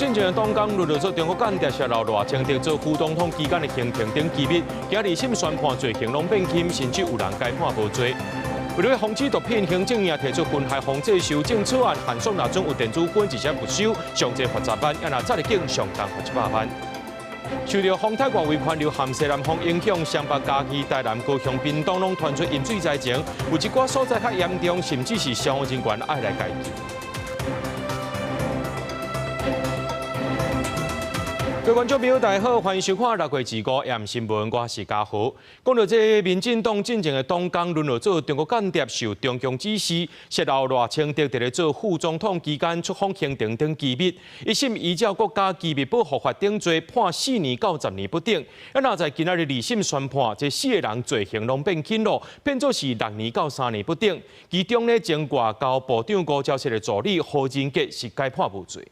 進前黨工輪流做中國間諜洩漏賴清德做副總統期間的行程等機密，今日二審宣判罪行攏變輕，甚至有人改判無罪。為了防止毒品，行政院提出危害防制修正草案，限塑若準有電子煙，一隻沒收，上濟罰10萬，啊若載入境上重罰100萬。受著風颱外圍環流和西南風影響，雙北、嘉義、台南、高雄、屏東攏傳出淹水災情，有一寡所在較嚴重，甚至是消防人員愛來解救。各位觀眾朋友，大家好，歡迎收看6月25 AM 新聞，我是嘉豪。講到這民進黨進前的黨工淪落做中國間諜，受中共指示，洩露賴清德佇咧做副總統期間出訪行程等機密，一審依照國家機密保護法等罪判4年到10年不等。啊，若在今仔日二審宣判，這四个人罪行攏變輕咯，變做是6年到3年不等。其中呢，前外交部長吳釗燮的助理何仁杰是改判無罪。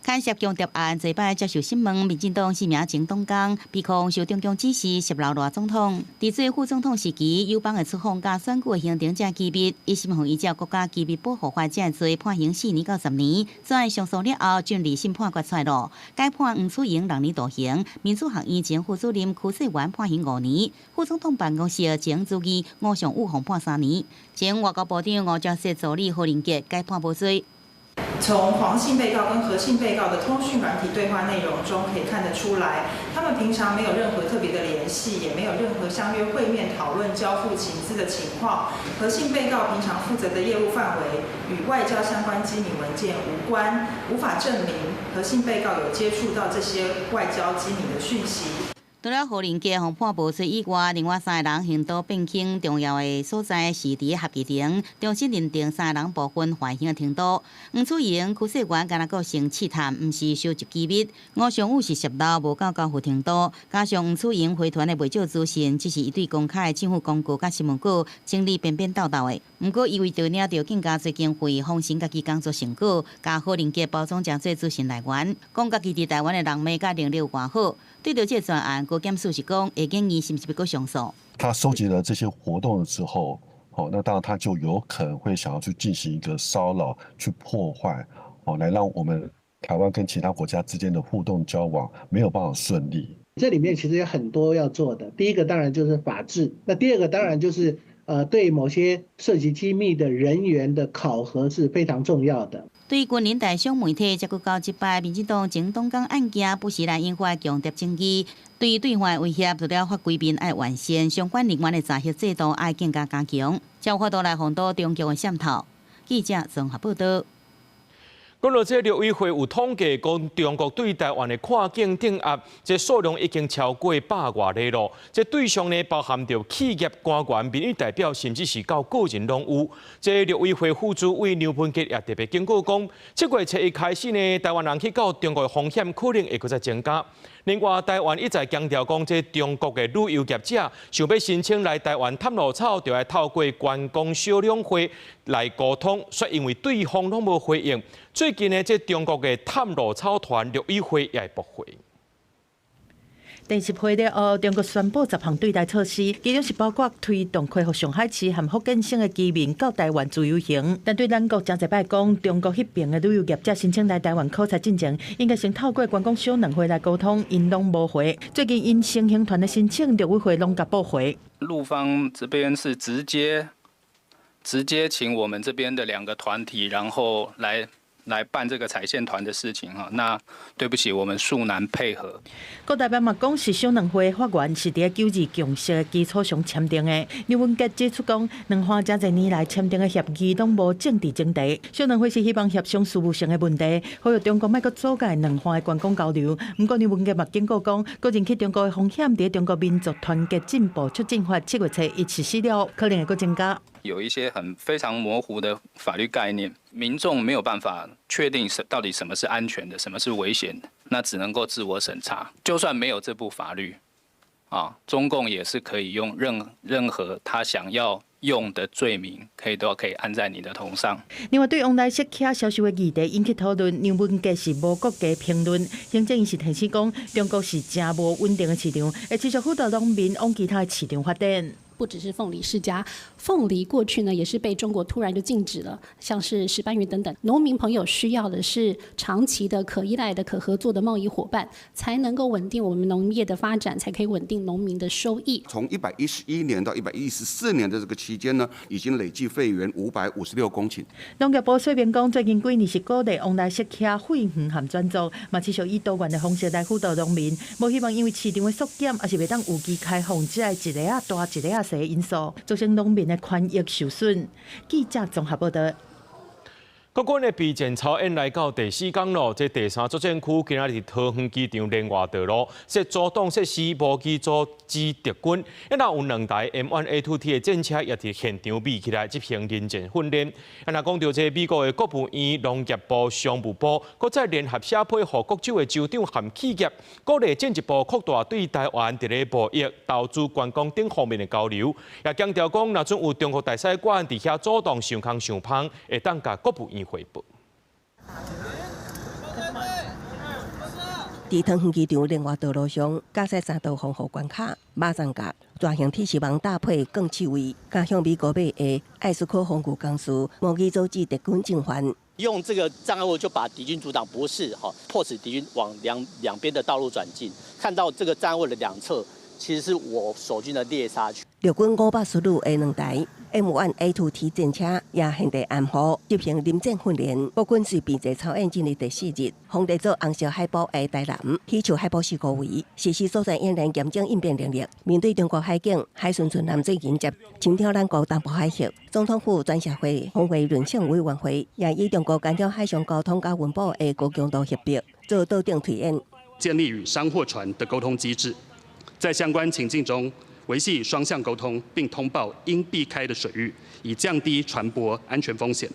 牽涉共諜案，這擺接受審問，民進黨四名前黨工被控受中共指示洩露賴總統，佇做副總統時期友邦的出訪佮選舉的行程這機密，一審予依照國家機密保護法這罪判刑4年到10年，轉上訴了後進二審判決出來咯，改判黃楚盈6年徒刑，民主學院前副主任柯世元判刑5年，副總統辦公室前主任吳尚武予判3年，前外交部長吳釗燮助理何仁杰改判無罪。從黃姓被告跟何姓被告的通訊軟體對話內容中可以看得出來，他們平常沒有任何特別的聯繫，也沒有任何相約會面討論交付情資的情況。何姓被告平常負責的業務範圍與外交相關機密文件無關，無法證明何姓被告有接觸到這些外交機密的訊息。除了何仁杰予判無罪以外，另外三个人刑度變輕，重要的所在是佇合議庭重新認定三个人部分犯行的程度。黃楚盈、柯世元敢若閣成試探，毋是收集機密。吳尚武是洩露無夠交付程度，加上黃楚盈回傳的袂少資訊，只是伊對公開的政府公告佮新聞稿整理邊邊斗斗的。毋過伊為著領著更加濟經費，封神家己工作成果，共何仁杰包裝成做資訊來源，講家己佇台灣的人脈佮能力有偌好。對著這個專案，高檢署是講會建議是毋是欲閣上訴。他收集了這些活動了之後，好，那當然他就有可能會想要去進行一個騷擾、去破壞，哦，來讓我們台灣跟其他國家之間的互動交往沒有辦法順利。這裡面其實有很多要做的，第一個當然就是法治，那第二個當然就是對某些涉及機密的人員的考核是非常重要的。對軍人大商媒體，這閣到這擺民進黨前黨工案件，不時來引發共諜爭議。對對岸威脅，除了法規面愛完善，相關人員的查核制度愛更加加強，才有法度來防堵中共的滲透。記者綜合報道。講到這陸委會有統計，講中國對台灣的跨境鎮壓，這數量已經超過百外例咯。這對象呢，包含著企業官員、民意代表，甚至是到個人攏有。這陸委會副主委梁文傑也特別警告講，7月7日開始呢，台灣人去到中國的風險可能會閣再增加。另外，台灣一再強調講，這中國的旅遊業者想欲申請來台灣探路草，就愛透過觀光小兩會來溝通，卻因為對方攏無回應。最近呢，這中國的探路草團陸委會也會駁回。電習會了後，中國宣布十項對台措施，其中是包括推動恢復上海市和福建省的居民到台灣自由行。但對咱國誠濟擺講，中國彼爿的旅遊業者申請來台灣考察進前，應該先透過觀光小兩會來溝通，𪜶攏無回。最近𪜶先行團的申請，陸委會攏共駁回。陸方這邊是直接請我們這邊的兩個團體，然後來辦這個踩線團的事情哈，那對不起，我們恕難配合。郭代表嘛講，是小兩會發言是佇九二共識的基礎上簽訂的。梁文傑指出講，兩岸誠濟年來簽訂的協議攏無政治前提。小兩會是希望協商事務性的問題，呼籲中國莫閣阻礙兩岸的觀光交流。毋過梁文傑嘛警告講，個人去中國的風險，佇中國民族團結進步促進法7月7日實施了，可能會閣增加。有一些很非常模糊的法律概念，民眾沒有辦法確定是到底什麼是安全的，什麼是危險的，那只能夠自我審查。就算沒有這部法律，啊，中共也是可以用任何他想要用的罪名，可以都可以按在你的頭上。另外，對往來錫車銷售的議題引起討論，梁文傑是無國家評論。行政院是提醒講，中國是誠無穩定的市場，會持續輔導農民往其他的市場發展。不只是鳳梨釋迦，鳳梨過去呢也是被中國突然就禁止了，像是石斑魚等等。農民朋友需要的是長期的、可依賴的、可合作的貿易夥伴，才能夠穩定我們農業的發展，才可以穩定農民的收益。從111年到114年的這個期間呢，已經累計廢園556公頃。農業部說明講，最近幾年是鼓勵往來適合廢園和轉作，嘛持續以多元的方式來輔導農民，無希望因為市場的縮減，抑是袂當有機開放，這个一个仔大一个仔細的因素，造成農民的權益受損。記者綜合報道。國軍的備戰操演來到第四工咯，這第三作戰區今仔日桃園機場聯外道路設阻擋設施無機阻止敵軍，啊若有兩台 M1A2T 的戰車也佇現場備起來執行臨戰訓練。啊若講著這美國的國務院、農業部、商務部，閣再聯合寫批予各州的州長和企業，鼓勵進一步擴大對台灣佇咧貿易、投資、觀光等方面的交流，也強調講，若準有中國大使館佇遐阻擋傷空傷芳，會當共國務院匯報。佇桃園機場聯外道路上，架設三道防護關卡，馬上共大型鐵絲網搭配鋼刺圍，共向美國買的愛斯科防禦公司模擬阻止敵軍進犯。用這個障礙物就把敵軍阻擋，不是哈，迫使敵軍往兩邊的道路轉進。看到這個障礙物的兩側，其實是我守軍的獵殺區。陸軍545的兩台 M1A2T 戰車也現地掩護執行臨戰訓練。國軍隨備戰操演進入第四日，封地做紅色海報的台南起樹海報四個圍，實施作戰演練，驗證應變能力。面對中國海警海巡船艦最近接侵挑咱國東部海域，總統府轉協會防衛論性委員會也以中國干擾海上交通佮文保的高強度協議做導頂推演，建立與商貨船的溝通機制，在相關情境中，維繫雙向溝通，並通報應避開的水域，以降低船舶安全風險，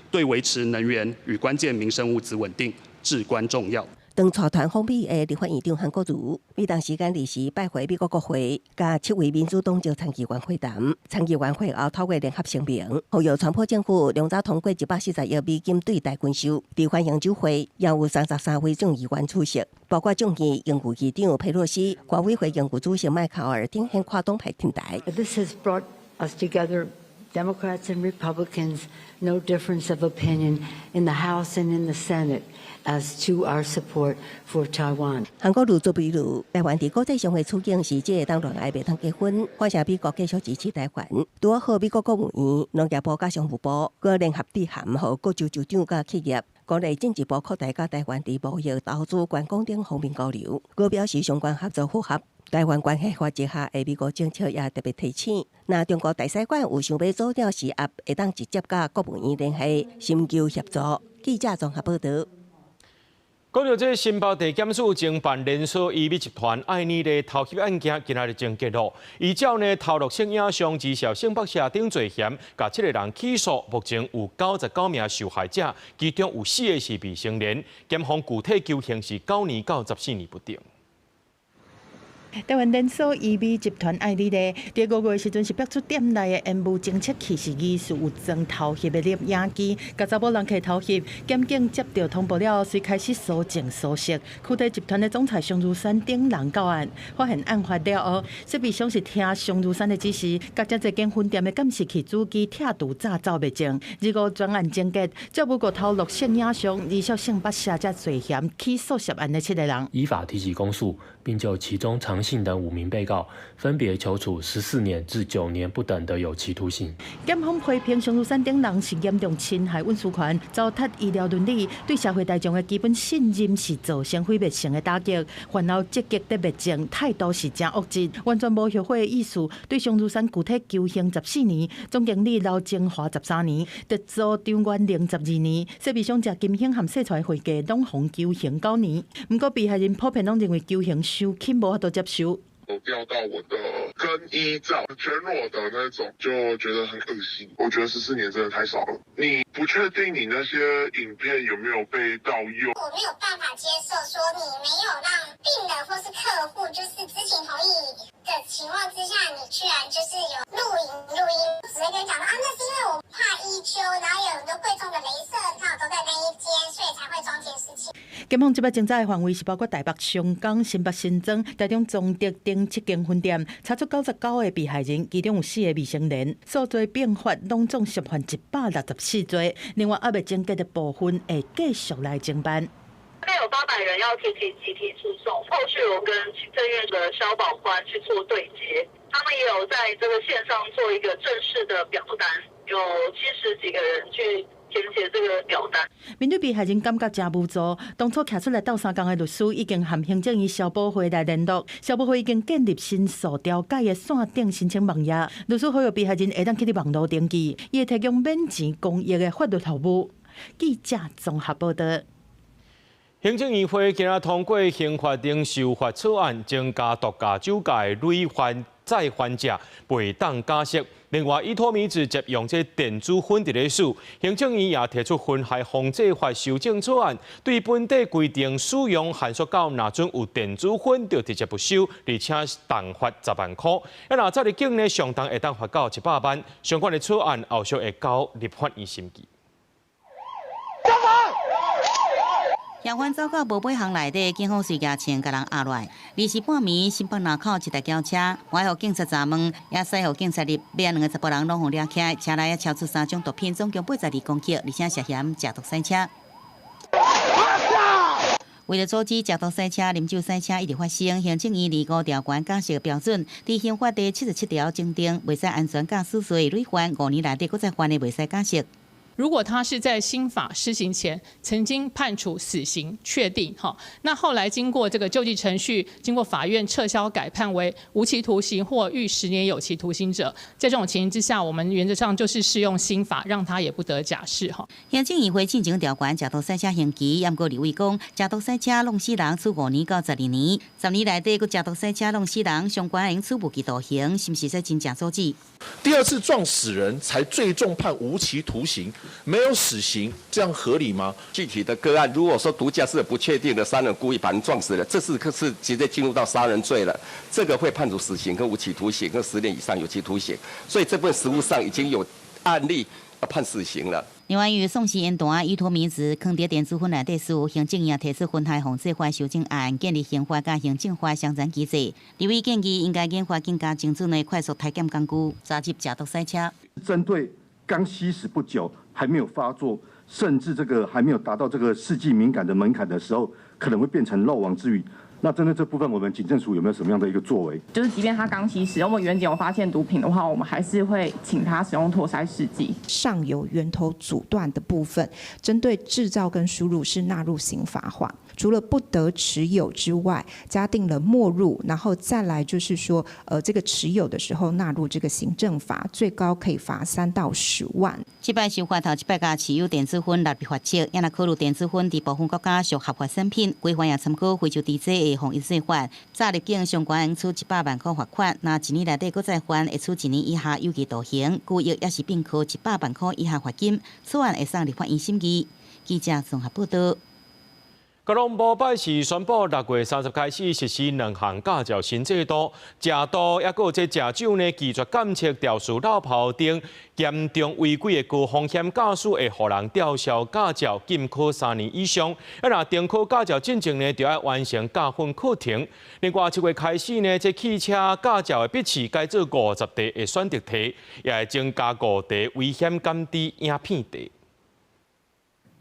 對維持能源與關鍵民生物資穩定至關重要。當帶團訪美的立法院長韓國瑜，美東時間二時拜會美國國會，佮七位民主黨籍參議員會談。參議員會後透過聯合聲明，呼籲川普政府量早通過140億美金對台軍售。佇歡迎酒會，也有33位眾議員出席，包括眾議院議長佩洛西、國委會榮譽主席麥考爾等顯跨黨派挺台。 This has brought us together, Democrats and Republicans, no difference of opinion in the House and in the Senate as to our support for Taiwan. 韓國瑜做比如，台灣佇國際上的處境是這會當戀愛袂通結婚，反正美國繼續支持台灣。拄好美國國務院、農業部佮商務部，閣聯合致函予各州州長佮企業，鼓勵進一步擴大佮台灣佇貿易、投資、觀光等方面交流。閣表示相關合作符合台灣關係法之下的美國政策，也特別提醒，若中國大使館有想欲阻擋施壓，會當直接佮國務院聯繫，尋求協助。記者綜合報道。講著這新北地檢署偵辦連鎖醫美集團愛妮的偷翕案件，今仔日終結囉。依照呢偷錄攝影相貽涉性剝削等罪嫌，共七个人起訴。目前有99名受害者，其中有四个是未成年。檢方具體求刑是9年到14年不等。台灣連鎖醫美集團愛妮麗，佇5月時陣是爆出店內的煙霧偵測器是疑似有裝偷翕的錄影機，共查某人客偷翕，檢警接著通報了後，隨開始搜證搜索。區體集團的總裁商如山等人到案，發現案發了後，設備商是聽商如山的指示，共遮濟間分店的監視器主機拆除炸走賣證。二五專案終結，照無過偷錄攝影相，疑涉性剝削這罪嫌起訴涉案的七個人，依法提起公訴，並就其中常姓等5名被告分別求處14年至9年不等的有期徒刑。檢方批評商如山等人是嚴重侵害隱私權、糟蹋醫療倫理，對社會大眾的基本信任是造成毀滅性的打擊。犯後積極的滅證態度是誠惡質，完全無後悔的意思。對商如山具體求刑14年，總經理劉精華13年，特助張元玲12年，設備商謝金興和洗菜會計攏予求刑9年。毋過被害人普遍攏認為求刑傷輕，無法度接受。我釣到我的更衣罩全裸的那種，就覺得很噁心。我覺得14年真的太少了。你不確定你那些影片有沒有被盜用。我沒有辦法接受說你沒有讓病人或是客戶就是知情同意的情況之下，你居然就是有錄影錄音，只會跟你講說啊，那是因為我怕衣鳩，然後有很多貴重的雷射套都在那一間，所以才會裝監視器。檢方這擺偵查的範圍是包括台北松江、新北新莊、台中彰德等七間分店，查出99個被害人，其中有四个未成年，數罪併罰，攏總涉犯164罪。另外，猶未偵結的部分會繼續來偵辦。大概有800人要提起集體訴訟，後續有跟行政院的消保官去做對接，他們也有在這個線上做一個正式的表單，有70幾個人去填寫這個表單。面對被害人感覺誠無助，當初徛出來鬥相共的律師已經和行政院消保會來聯絡，消保會已經建立申訴調解的線頂申請網頁，律師呼籲被害人會當去佇網路登記，伊會提供免錢公益的法律服務。記者綜合報道。行政院會今仔通過刑法定修法草案，增加毒駕酒駕的累犯再犯者袂當假釋。另外，依托咪酯接用這電子粉佇咧訴，行政院也提出薰害防制法修正草案，對本地規定使用限縮到若準有電子粉就直接沒收，而且重罰10萬箍。啊，若再入境呢，上重會當罰到100萬。相關的草案後續會交立法院審議。嫌犯走到無尾巷內底，警方隨舉槍共人壓落來。二時半暝，新北林口一台轎車，倚予警察查問，也駛予警察入，尾仔兩个查埔人攏予掠起來，車內也搜出三種毒品，總共82公克，而且涉嫌食毒賽車。為了阻止食毒賽車、啉酒賽車一直發生，行政院二五條懸假釋標準，佇刑法第77條增訂，袂使安全駕駛罪累犯5年內底閣再犯的袂使假釋。如果他是在新法施行前曾經判處死刑確定哈，那後來經過這個救濟程序，經過法院撤銷改判為無期徒刑或逾10年有期徒刑者，在這種情形之下，我們原則上就是適用新法，讓他也不得假釋哈。行政院會進前調懸食毒賽車刑期，毋過立委講，食毒賽車弄死人處5年到12年，10年內底閣食毒賽車弄死人，相關應處無期徒刑，是毋是說真正阻止？第二次撞死人才最重判無期徒刑，沒有死刑，這樣合理嗎？具體的個案，如果說毒駕是不確定的，殺人故意把人撞死了，這次可是直接進入到殺人罪了，這個會判處死刑跟無期徒刑跟10年以上有期徒刑，所以這部分實務上已經有案例判死刑了。另外，由宋氏煙彈依托咪酯囥佇電子粉內底事，行政院提出薰害防制法修正案，建立刑法佮行政法相殘機制。立委建議應該研發更加精準的快速篩檢工具，查緝食毒賽車。針對剛吸食不久，還沒有發作，甚至這個還沒有達到這個試劑敏感的門檻的時候，可能會變成漏網之魚。那針對這部分，我們警政署有沒有什麼樣的一個作為？就是即便他剛吸食，我們原檢有發現毒品的話，我們還是會請他使用托篩試劑。上游源頭阻斷的部分，針對製造跟輸入是納入刑罰化，除了不得持有之外，加定了沒入，然後再來就是說，這個持有的時候納入這個行政罰，最高可以罰3到10萬。這擺修法頭一擺共持有電子煙納入罰則，也若考慮電子煙佇部分國家屬合法產品，規範也參考非洲地這防疫稅法，早入境相關處100萬箍罰款，若一年內底閣再犯，會處一年以下有期徒刑，拘役抑是併科100萬箍以下罰金。草案會送立法院審議。記者綜合報道。交通部拜四宣布，6月30開始實施兩項駕照新制度，食毒抑閣有這食酒呢，拒絕檢測、肇事落跑等嚴重違規的高風險駕駛，會予人吊銷駕照，禁考3年以上。啊，若重考駕照進前呢，就愛完成駕訓課程。另外，7月開始呢，這汽車駕照的筆試改做50題的選擇題，也會增加五題危險感知影片題。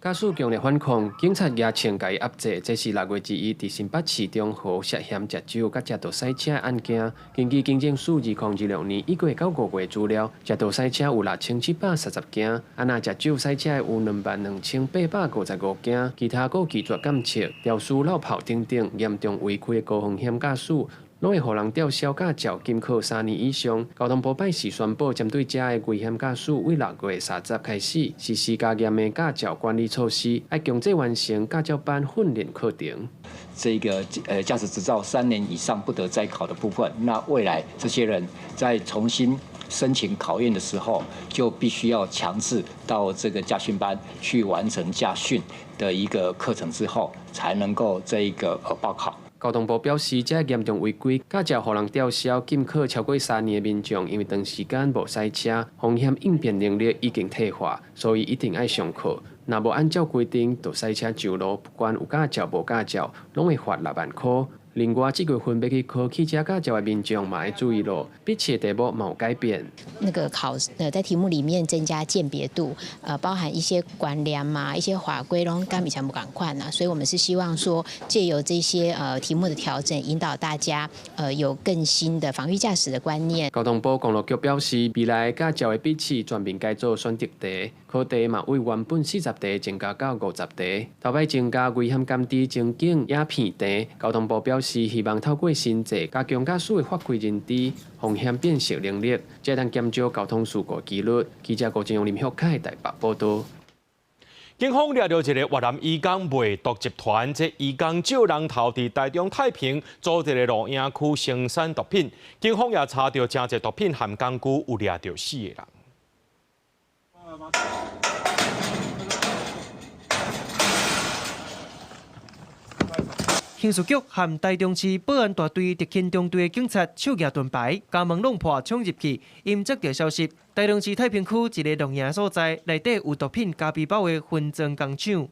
駕駛強力反抗，警察舉槍共伊壓制。這是6月21佇新北市中和涉嫌食酒佮食毒賽車案件。根據警政署2026年1月到5月資料，食毒賽車有6730件，啊若食酒賽車有22,855件，其他閣拒絕檢測、肇事落跑等等嚴重違規的高風險駕駛，攏會予人吊銷駕照、禁考3年以上。交通部拜四宣布，針對遮的危險駕駛，對6月30開始實施加嚴的駕照管理措施，愛強制完成駕照班訓練課程。這個駕駛執照3年以上不得再考的部分，那未來這些人在重新申請考驗的時候，就必須要強制到這個駕訓班去完成駕訓的一個課程之後，才能夠這一個報考。交通部表示，這嚴重違規，駕照予人吊銷、禁考超過3年的民眾，因為長時間無駛車，風險應變能力已經退化，所以一定愛上課。若無按照規定，就駛車上路，不管有駕照無駕照，攏會罰六萬箍。另外，這月份欲去考汽車駕照的民眾嘛愛注意囉，筆試題目嘛有改變。那個考在題目裡面增加鑑別度，包含一些觀念嘛，一些法規攏佮以前無仝款啊，所以我們是希望說，借由這些題目的調整，引導大家有更新的防禦駕駛的觀念。交通部公路局表示，未來駕照的筆試全面改做選擇題，考題嘛為原本四十題增加到五十題，頭擺增加危險感知情景影片題。交通部表示，希望透過新制加強駕駛的法規認知、風險辨識能力，才能減少交通事故機率。記者郭正勇、林玉凱台北報導。警方掠著一個越南移工賣毒集團，這移工借人頭佇台中太平組一個露營區生產毒品，警方也查著誠濟毒品和工具，有掠著四個人。刑事局和台中市保安大隊特勤中隊的警察手舉盾牌，將門弄破衝入去。𪜶接著消息，台中市太平區一个露營所在，內底有毒品咖啡包的分裝工廠。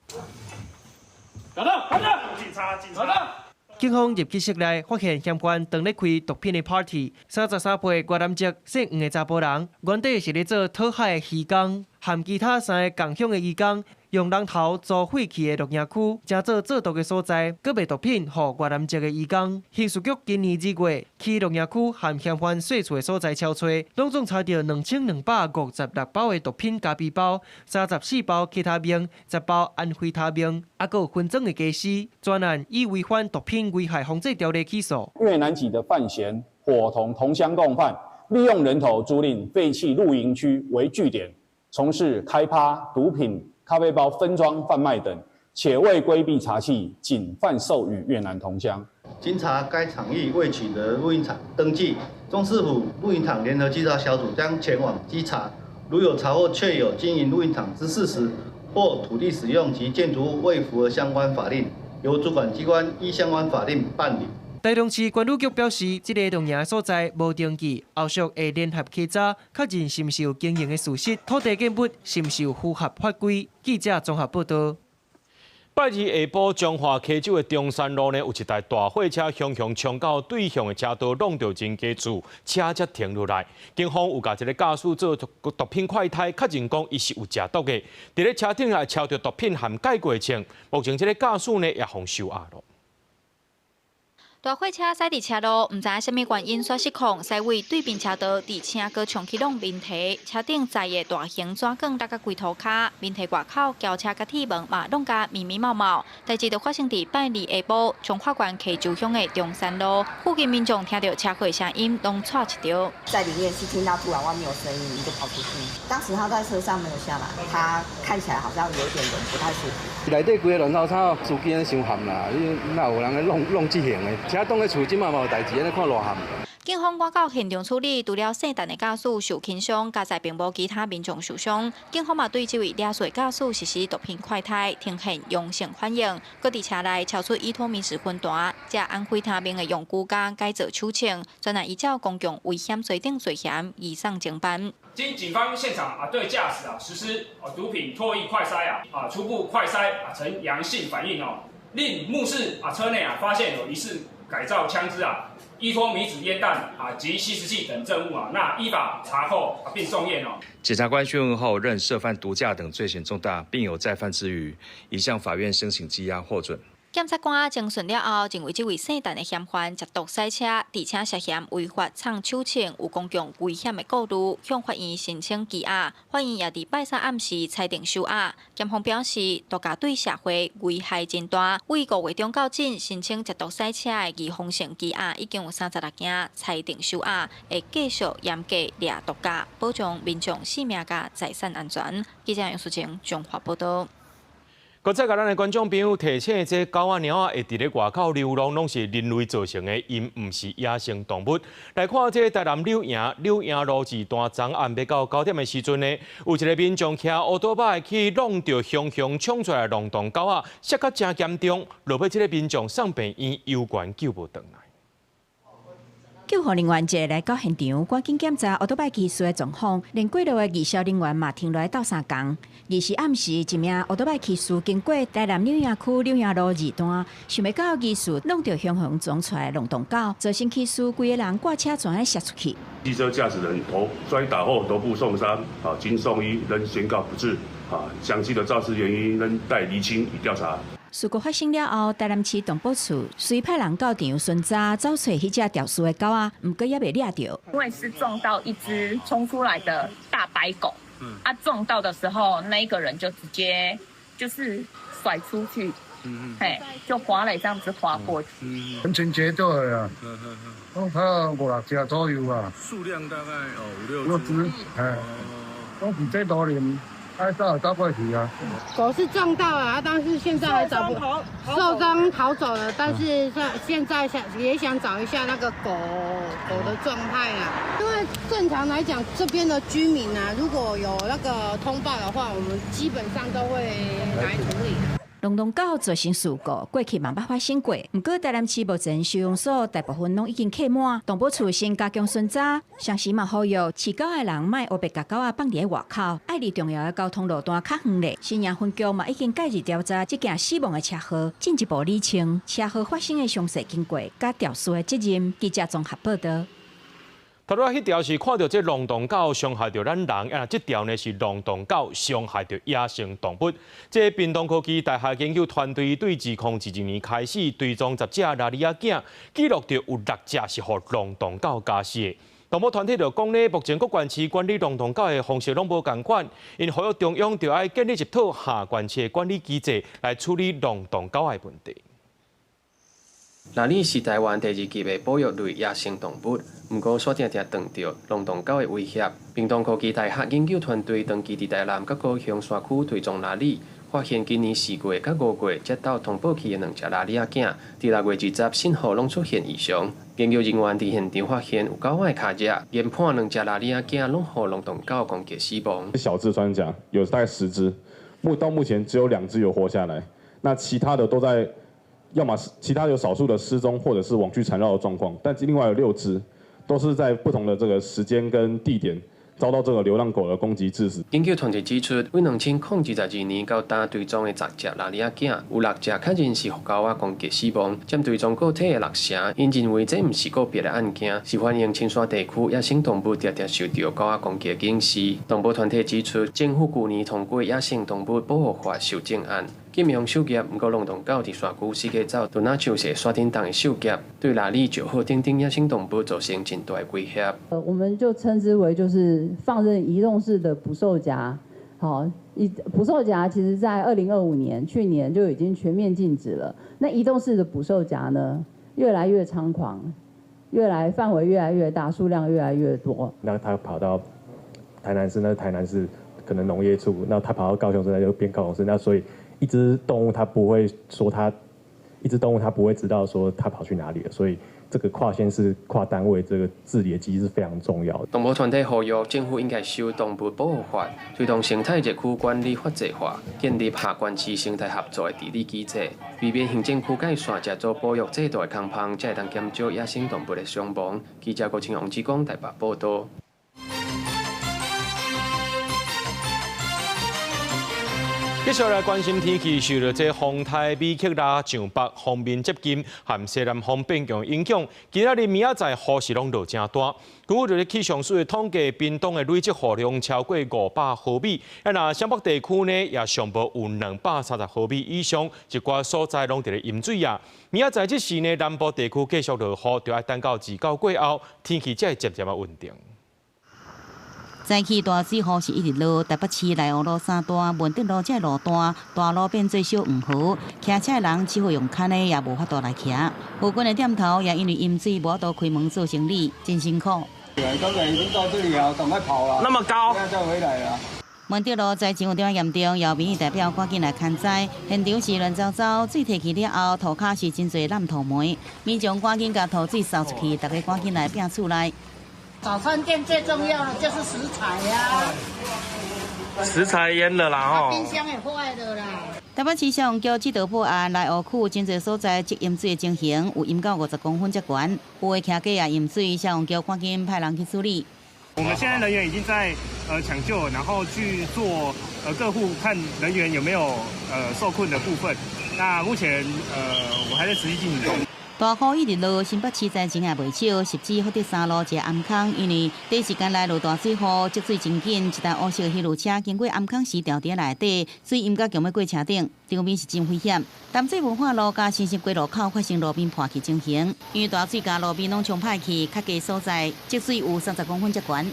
警察，警察！警方入去室內，發現嫌犯當咧開毒品的 party，33歲越南籍姓黃的查埔人，原底是咧做討海的漁工，和其他三个共鄉的移工。用人頭租廢棄的露營區，成做製毒的所在，閣賣毒品予越南籍的移工。刑事局今年2月去露營區和嫌犯稅厝的所在敲揣，攏總查著2256包的毒品咖啡包，34包其他命，10包安非他命，猶閣有分裝的家私，專案以違反毒品危害防制條例起訴。越南籍的范閒夥同同鄉共犯，利用人頭租賃廢棄露營區為據點，從事開趴毒品。咖啡包分裝販賣等，且為規避查緝，僅販售予越南同鄉。經查該場域未取得露營場登記，中市府露營場聯合稽查小組將前往稽查，如有查獲確有經營露營場之事實，或土地使用及建築物未符合相關法令，由主管機關依相關法令辦理。台中市管理局表示，這个露營所在無登記，後續會聯合稽查，確認是毋是有經營的事實，土地建物是毋是有符合法規。記者綜合報導。拜二下晡，彰化溪州的中山路呢，有一台大貨車雄雄衝到對向的車道，挵著真濟次，車才停落來。警方有共這个駕駛做毒品快篩，確認講伊是有食毒的。佇咧車頂也抄著毒品和解過秤，目前這个駕駛呢也予收押囉。大貨車駛佇車路，毋知影啥物原因煞失控，駛位對面車道，而且閣衝去挵面堤，車頂載的大型紙卷落甲規塗跤，面堤外口轎車佮鐵門嘛挵甲密密麻麻。代誌就發生佇拜二下晡，彰化縣溪州鄉的中山路，附近民眾聽著車禍聲音，攏掣一著。在裡面是聽到突然外面有聲音，就跑出去。當時他在車上沒有下來，他看起來好像有點人不太舒服。內底規个亂糟糟，司機傷譀啦，你哪有人咧弄弄這型的？車擋咧厝這馬嘛有代誌，按呢看偌譀。警方趕到現場處理，除了姓陳的駕駛受輕傷，佳哉並無其他民眾受傷。警方嘛對這位肇事駕駛實施毒品快篩，呈現陽性反應。閣佇車內抄出依托咪酯薰彈，遮安非他命的用具佮改造手槍，專案依照公共危險罪等罪嫌移送偵辦。經警方現場對駕駛實施毒品唾液快篩初步快篩呈陽性反應哦。另目視車內發現有疑似改造槍支依托咪酯煙彈及吸食器等證物那依法查扣並送驗哦。檢察官訊問後認涉犯毒駕等罪嫌重大，並有再犯之虞，已向法院申請羈押獲准。檢察官偵訊了後，認為這位姓陳的嫌犯涉毒駛車，而且涉嫌違法藏手槍，有公共危險的顧慮，向法院申請羈押。法院也佇拜三暗時裁定收押。檢方表示，毒駕對社會危害真大，為5月中到今申請涉毒駛車的預防性羈押已經有36件裁定收押，會繼續嚴格掠毒駕，保障民眾性命佮財產安全。記者楊淑晴綜合報導。閣再共咱的觀眾朋友提醒，這狗仔貓仔會佇咧外口流浪，攏是人類造成的，𪜶毋是野生動物。來看這台南柳營柳營路二段，昨暗欲到9點的時陣呢，有一个民眾騎烏多擺去挵著雄雄衝出來浪蕩狗仔，摔甲誠嚴重，落尾這个民眾送病院，猶懸救無轉來。救護人員一个來到現場，趕緊檢查歐多擺騎士的狀況，連過路的義消人員嘛停落來鬥相共。24暗時，一名歐多擺騎士經過台南柳營區柳營路二段，想欲到疑似弄著熊熊撞出來浪蕩狗，造成騎士規个人掛車全摔出去。機車駕駛人頭摔倒後頭部受傷，啊，經送醫仍宣告不治，啊，詳細的肇事原因仍待釐清與調查。事故發生了後，台南市動保處隨派人到場巡查，找揣彼隻肇事的狗仔，毋過猶未掠著。因為是撞到一隻衝出來的大白狗，啊撞到的時候，那一個人就直接就是甩出去，嘿，就滑了這樣子滑過去。很清潔就對啊，我睇五六隻左右啊。數量大概哦五六隻，哎，攏佇這路裡。愛走走過去啊！狗是撞到了，但是現在還找不受傷逃走了，但是現在想也想找一下那個狗狗的狀態啊。因為正常來講，這邊的居民啊，如果有那個通報的話，我們基本上都會來處理。浪蕩狗造成事故，過去嘛捌發生過。毋過台南市目前收容所大部分攏已經客滿，動保處先加強巡查，同時嘛呼籲飼狗的人莫烏白共狗仔放佇咧外口，愛離重要的交通路段較遠咧。新營分局嘛已經介入調查這件死亡的車禍，進一步理清車禍發生的詳細經過，佮肇事的責任。記者綜合報導。頭拄仔彼條是看著這浪蕩狗傷害著咱人，啊，這條呢是浪蕩狗傷害著野生動物。這屏東科技大學研究團隊對2022年開始追蹤10隻鯪鯉仔囝，記錄著有6隻是予浪蕩狗咬死的。動保團體就講呢，目前各縣市管理浪蕩狗的方式攏無仝款，𪜶呼籲中央著愛建立一套下縣市的管理機制來處理浪蕩狗的問題。鯪鯉是台灣第二級的保育類野生動物，毋過煞定定撞著浪蕩狗的威脅。屏東科技大學研究團隊長期佇台南佮高雄山區追蹤鯪鯉，發現今年4月佮5月接到通報器的2隻鯪鯉仔囝，佇6月20信號攏出現異常。研究人員佇現場發現有狗仔的跤跡，研判2隻鯪鯉仔囝攏予浪蕩狗攻擊死亡。小隻穿山甲有大概10隻，到目前只有2隻有活下來，那其他的都在。要麼是其他有少數的失蹤或者是網具纏繞的狀況，但另外有6隻都是在不同的這個時間跟地點遭到這個流浪狗的攻擊致死。研究團隊指出，對2022年到今追蹤的10隻鯪鯉仔囝，有6隻確認是予狗仔攻擊死亡，佔追蹤個體的6成。𪜶認為這毋是個別的案件，是反映深山地區野生動物常常受著狗仔攻擊的警示。動保團體指出，政府舊年通過野生動物保護法修正案。禁用狩獵，毋過浪蕩狗佇山區四界走，就若像是山頂洞的狩獵，對鯪鯉、石虎等等野生動物造成真大的威脅。我們就稱之為就是放任移動式的捕獸夾。好，捕獸夾其實在2025年去年就已經全面禁止了。那移動式的捕獸夾呢，越來越猖狂，越來範圍越來越大，數量越來越多。那他跑到台南市，那台南市可能農業處；那他跑到高雄市，那就變高雄市。那所以。一隻動物它不會說它，一隻動物它不會知道說它跑去哪裡了，所以這個跨縣市、跨單位這個治理的機制是非常重要的。動保團體呼籲政府應該修動物保護法，推動生態熱區管理法制化，建立下縣市生態合作的治理機制，避免行政區界線這組保育制度的空縫，才會當減少野生動物的傷亡。記者郭清王志剛台北報導。繼續來關心天氣，受著這風颱米克拉上北鋒面接近，和西南風變強影響，今仔日明仔載雨勢攏落真大。根據這氣象署的統計，屏東的累積雨量超過500毫米，啊，若雙北地區呢也上無有230毫米以上，一寡所在攏佇咧淹水啊。明仔載這時呢，南部地區繼續落雨，就愛等到29過後，天氣才會漸漸仔穩定。早起大水雨是一直落，台北市內湖路三段、文德路這路段大路變做小黃河，騎車的人只好用牽的，也無法度來騎。附近的店頭也因為淹水無法度開門做生意，真辛苦。剛才已經到這裡啊，趕快跑了。那麼高，現在再回來了。文德路災情有點嚴重，由民意代表趕緊來勘災。現場是亂糟糟，水退去了後，塗跤是真濟爛土糜，民眾趕緊共土水掃出去，大家趕緊來摒厝內。早餐店最重要的就是食材呀，食材淹了啦吼，冰箱也壞了啦。台北市消防局接到報案，內湖區真濟所在積淹水的情形，有淹到50公分遮懸，有的徛架也淹水，消防局趕緊派人去處理。我們現在人員已經在搶救，然後去做各戶看人員有沒有受困的部分。那目前我還在持續進行中。大雨一直落，新北市災情也袂少，汐止福德三路一个頷坑，因為短時間內落大水雨，積水真緊，一台烏色休旅車經過頷坑時牢佇內底，水淹甲強欲過車頂，場面是真危險。淡水文化路佮新生街路口發生路面破去情形，因為大水共路面攏沖歹去，較低所在積水有30公分遮懸。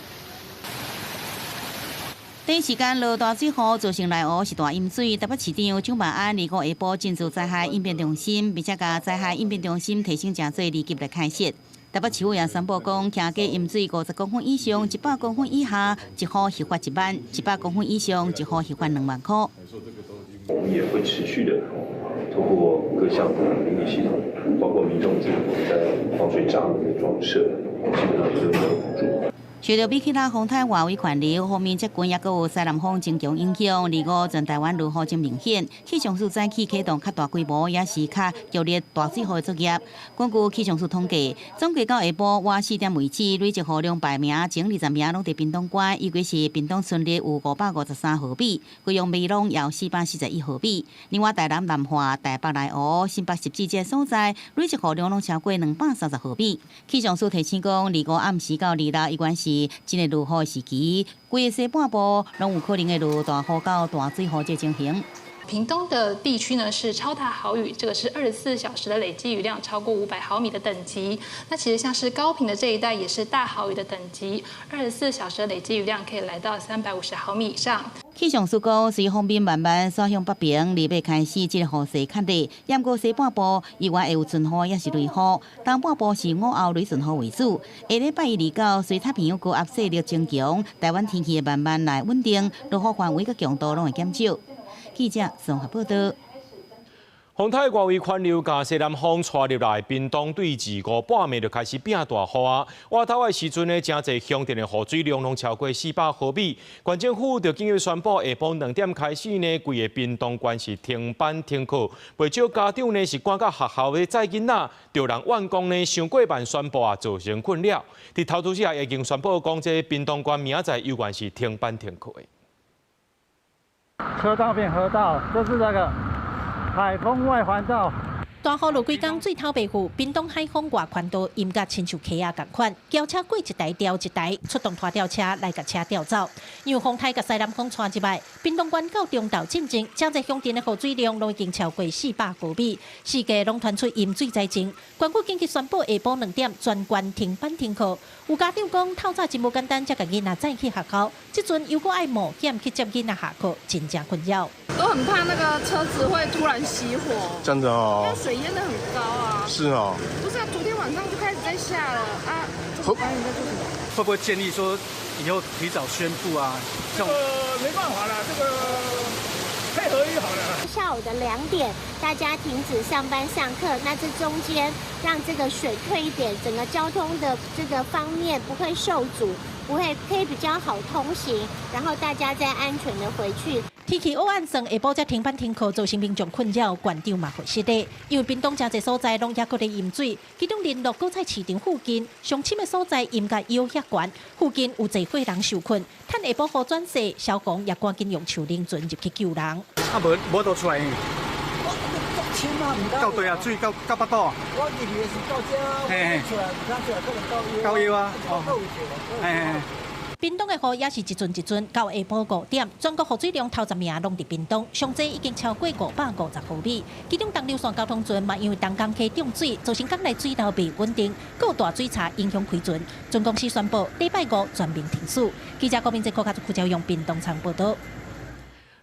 短時間落大水雨，造成內湖是大淹水。台北市長蔣萬安25下晡進駐災害應變中心，並且共災害應變中心提升誠做二級來開設。台北市府也宣布講，徛家淹水50公分以上、100公分以下，一戶核發1萬；100公分以上，一戶核發2萬箍。我們也會持續的透過各項的民意系統，包括民眾自己在防水閘門的裝設，基本上也都沒有補助。受著比克拉風颱外圍環流，鋒面接近，抑閣有西南風增強影響，25全台灣落雨真明顯。氣象署早起啟動較大規模，也是較劇烈大水雨的作業。根據氣象署統計，總計到下晡晚4點為止，累積雨量排名前20名攏佇屏東縣，尤其是屏東春日有553毫米，高雄梅隆也有441毫米。另外，台南南化、台北內湖、新北汐止這个所在，累積雨量攏超過230毫米。氣象署提醒講，25暗時到26依然是真會落雨的時期，規個西半部攏有可能會落大雨到大水雨這情形。屏東的地區呢是超大豪雨，這個是24小時的累計雨量超過500毫米的等級。那其實像是高屏的這一帶也是大豪雨的等級，24小時的累計雨量可以來到350毫米以上。氣象署講，隨鋒面慢慢徙向北邊，28開始這個雨勢較烈，毋過西半部依然會有陣雨，抑是雷雨。東半部是午後雷陣雨為主。下禮拜一、二九，隨太平洋高壓勢力增強，台灣天氣會慢慢來穩定，落雨範圍佮強度攏會減少。記者綜合報道。風颱外圍環流佮西南風帶入來，屏東對25半暝就開始變大雨啊！外頭的時陣呢，誠濟鄉鎮的雨水量攏超過400毫米。縣政府就緊急宣布，下晡2點開始呢，規个屏東縣是停班停課。袂少家長呢是趕到學校咧載囡仔，著人怨講呢，傷過慢宣布啊，造成困擾。佇頭拄仔也已經宣布講，這屏東縣明仔載猶原是停班停課的。車道變河道，這是那個海風外環道。大雨落幾工，水頭袂富，屏東海風外環道淹甲親像溪仔仝款，轎車過一台吊一台，出動拖吊車來共車吊走。因為風颱佮西南風帶入來，屏東縣到中投進前，誠濟鄉鎮的雨水量攏已經超過400毫米，四界攏傳出淹水災情。縣府緊急宣布下晡2點全縣停班停課。有家長講，透早真無簡單，才共囡仔載去學校，這陣又閣愛冒險去接囡仔下課，真正困擾。都很怕那個車子會突然熄火。真的哦。水淹得很高啊。是哦。不是啊，昨天晚上就開始在下了啊。這個官員在做什麼？會不會建議說以後提早宣布啊？這個沒辦法了，這個配合一好了。下午的2點，大家停止上班上課，那這中間讓這個水退一點，整個交通的這個方面不會受阻，不會可以比較好通行，然後大家再安全的回去。天氣烏暗算，下晡才停班停課，造成民眾困擾，縣長嘛會失禮。因為屏東誠濟所在攏猶閣咧淹水，其中麟洛果菜市場附近上深的所在淹甲腰遐懸，附近有濟戶人受困。趁下晡雨轉細，消防也趕緊用樹奶船入去救人。啊，無無法度出來。到對啊，水到到腹肚。我入去的時到遮，我出來毋敢出來，可能到腰。到腰啊！哦，嘿。屏東的雨也是一陣一陣，到下晡5點，全國雨水量頭10名攏佇屏東，上濟已經超過550毫米。其中東流線交通船嘛，因為東港溪漲水，造成港內水流袂穩定，閣有大水槽影響開船。船公司宣布禮拜五全面停駛。記者郭明哲、郭卡傅朝陽屏東場報導。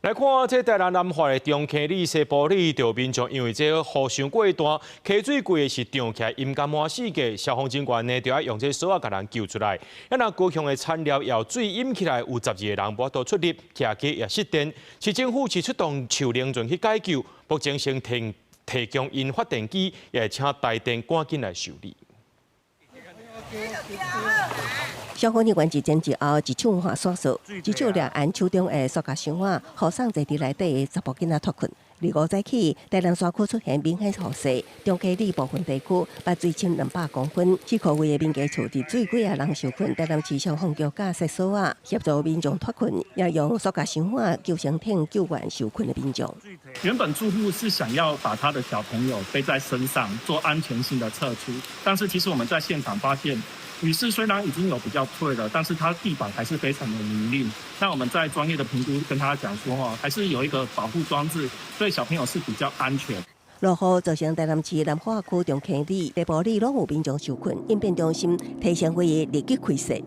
來看這台南南化的中坑里西埔里，著民眾因為這雨傷過大，溪水規个是漲起來，淹甲滿四界，消防人員呢，著愛用這索仔共人救出來。啊，若高雄的田寮也水淹起來，有12個人無法度出入，徛家也失電。市政府是出動樹奶船去解救，目前先提供𪜶發電機，也請台電趕緊來修理。消防人員一前一後，一手換線索，一手掠按手中的塑膠箱仔，予送坐佇內底的查埔囡仔脫困。25早起，台南山區出現明顯雨勢，中溪里部分地區捌水深200公分，四箍位的民家厝佇水過仔人受困。台南市消防局佮設索仔協助民眾脫困，也用塑膠箱仔救生艇救援受困的民眾。原本住戶是想要把他的小朋友背在身上做安全性的撤出，但是其實我們在現場發現，雨勢雖然已經有比較退了，但是它地板還是非常的泥濘。那我們在專業的評估跟他講說，哈，還是有一個保護裝置，對小朋友是比較安全。落雨造成台南市南化區中坑里、大埔里攏有民眾受困，應變中心提醒會議立即開設。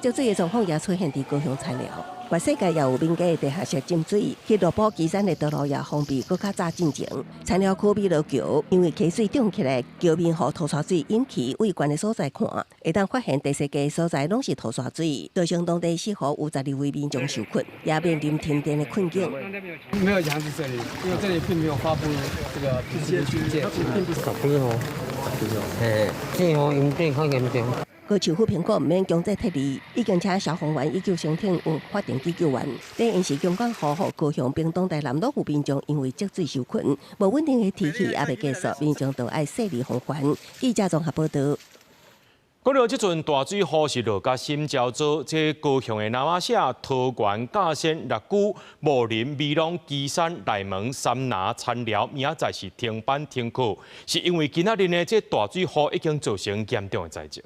積水的狀況也出現佇高雄田寮，全世界也有民家的地下室浸水，去羅埔旗山的道路也封閉，閣較早進前。田寮區美樂橋因為溪水漲起來，橋面予塗沙水引起，對懸的所在看，會當發現地勢低所在攏是塗沙水，造成當地四戶有12位民眾受困，也面臨停電的困境。沒有講是這裡，因為這裡並沒有發布這個警戒。並不是小朋友，嘿，這樣淹水較嚴重。高市府評估毋免強制撤離，已經請消防員與救生艇有法定急救員。頂臨時強降雨，予高雄、屏東、台南攏有民眾因為積水受困，無穩定的天氣猶未結束，民眾都愛細膩防範。記者綜合報道。講到這陣大水雨是落甲心焦躁，這高雄的那瑪夏、桃園、甲仙、六龜、武林、美濃、旗山、內門、杉林、田寮，明仔載是停班停課，是因為今仔日呢，這大水雨已經造成嚴重的災情。